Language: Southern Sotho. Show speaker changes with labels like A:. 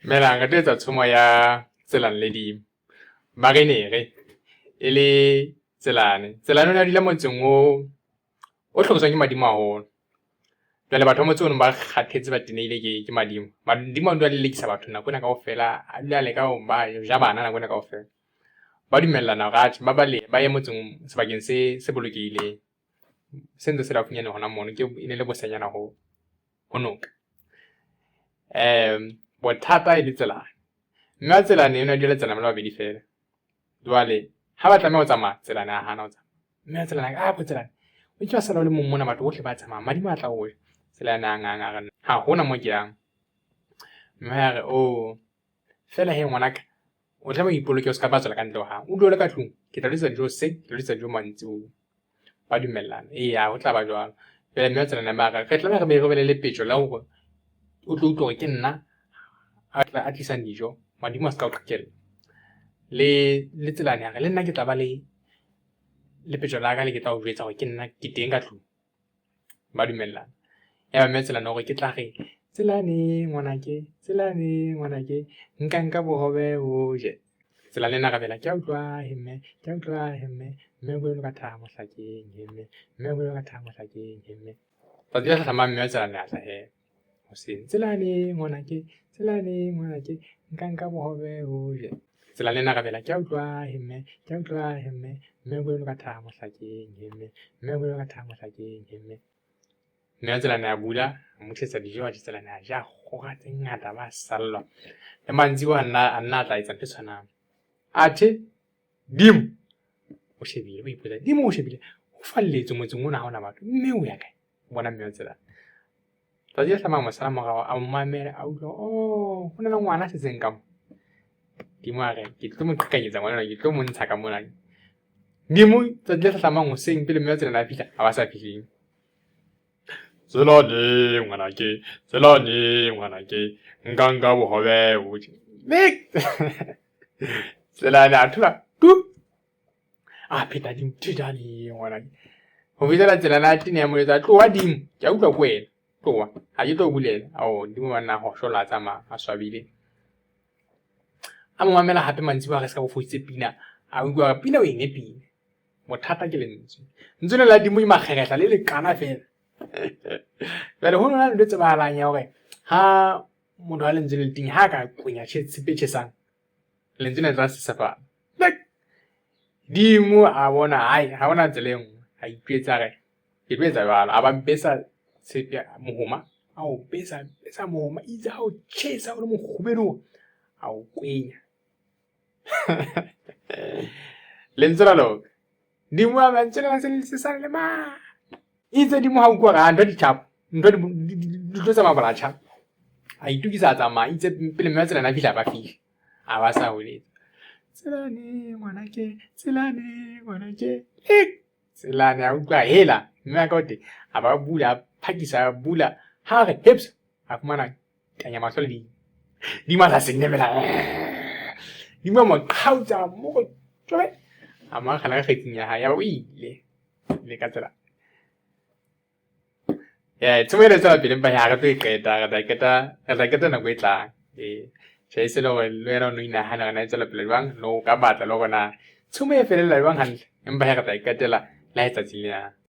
A: Dumelang, re tlo etsa tshomo ya Tselane le Dimo. Ba re ne re e le Tselane. Tselane o ne a dula motseng o hloriswang ke madimo haholo. Jwale batho ba motse ono ba kgathetse, ba tenehile ke madimo. Madimo a dula a lelekisa batho nako ena kaofela, a dula a leka ho ba ja bana nako ena kaofela. Ba dumellana hore atjhe ba balehe ba ye motseng sebakeng se bolokehileng. Se ntse se le haufinyane hona mono, ke e ne le bosenyana ho noka. Bothata e le Tselane. Mme wa Tselane o ne a dula le Tselane ba le babedi feela. Jwale ha ba tlameha ho tsamaya, Tselane a hana ho tsamaya. Mme wa Tselane a re, ah bo Tselane, o ke wa sala o le mong mona batho bohle ba tsamaya, madimo a tla o ja. Tselane a nganga a re, ha hona mo ke yang. Mme a re, oh, feela he ngwanaka, o tlameha o ipoloke o se ka ba tswela ka ntle hohang. O dule o le ka tlung, ke tla o tlisetsa dijo hoseng, ke tla o tlisetsa dijo mantsiboya. Ba dumellana, eya ho tla ba jwalo. Jwale mme wa Tselane ba re, re tlameha re be re be le lepetjo la hore o tlo utlwa hore ke nna a tlisang dijo, madimo a se ka o qhekella. Le Tselane a re, le nna ke tla ba le lepetjo la ka le ke tla o jwetsa hore ke nna ke teng ka tlung. Ba dumellana. Ya ba mme Tselane hore ke tla re, Tselane ngwanake, Tselane ngwanake, nka nka bohobe o je. Tselane ena rabela, ke a utlwa he mme, ke a utlwa he mme, mme o bue ka thabo mohlakeng he mme, mme o bue ka thabo mohlakeng he mme. Tsatsi le hlahlamang mme wa Tselane a tla he hoseng. Tselane ngwanake, Tselane ngwanake, nka nka bohobe o je. Tselane ena rabela, ke a utlwa he mme, ke a utlwa he mme, mme o bue ka thabo mohlakeng he mme, mme o bue ka thabo mohlakeng he mme. Mme wa Tselane a bula, a mo tlisetsa dijo, atjhe Tselane a ja kgora tse ngata ba sallwa. Le mantsiboya a nna a tla etsa ntho e tshwanang. Athe Dimo o shebile, o ipotsa Dimo o shebile, ho falletswe motseng ona ha hona batho, mme o ya kae? O bona mme wa Tselane. Tsatsi le hlahlamang mo sala morao, a mo mamela, a utlwa oh ho na le ngwana a setseng ka mo. Dimo a re ke tlo mo qhekanyetsa ngwana enwa, ke tlo mo ntsha ka mona. Dimo tsatsi le hlahlamang hoseng pele mme wa Tselane a fihla, a ba sa fihleng. Tselane ngwanake, Tselane ngwanake, nka nka bohobe o je. Tselane a thola tu. A pheta Dimo, Tselane ngwanake. Ho fihlela Tselane a teneha mo jwetsa, tloha Dimo, ke a utlwa ke wena. Tloha, ha ke tlo bulela. Ao, Dimo banna a hoshola a tsamaya, a swabile. A mo mamela hape mantsiboya a re se ka bo fositse pina. A utlwa hore pina o e nepile. Bothata ke lentswe. Lentswe le la Dimo ke makgeretla le leqana feela. Jwale ho na le ntho e tsebahalang ya hore ha motho a lentswe le letenya ha ka kwenya tshepe e tjhesang, lentswe le tla sesefala. Dimo a bona hai ha hona tsela e nngwe, a itjwetsa a re ke tlo etsa jwalo. A ba besa tshepe mohoma, a o besa besa mohoma itse ha o tjhesa o le mokgubedu a o kwenya. Lentswe la loka. Dimo a lentswe le se le sesane le ma. Itse Dimo ha utlwa hore ntho di tjhapa, ntho di tlo tsamaya bola tjha. A itokisa a tsamaya itse pele mme wa Tselane a fihla ba fihla. A ba sa holetsa. Tselane ngwanake, Tselane ngwanake. Tselane a utlwa hela mme wa ka o teng. A ba bula, a phakisa a bula. Ha re heps, a fumana kanya mahlo le Dimo. Dimo a sa senyemela. Dimo a mo qhautsa mo go tjoe. A mo akgela ka kgetsing ya hae, yaba o ile. Le ka tsela. Tshomo ena e tswela pele empa ha re tlo e qeta, re tla e qeta, re tla e qeta nako e tlang. Ee, tjhe e se le hore le wena o no inahana hore na e tswela pele jwang, le o ka batla le hore na tshomo e felella jwang hantle. Empa hee re tla e qetela le ha e tsatsing lena.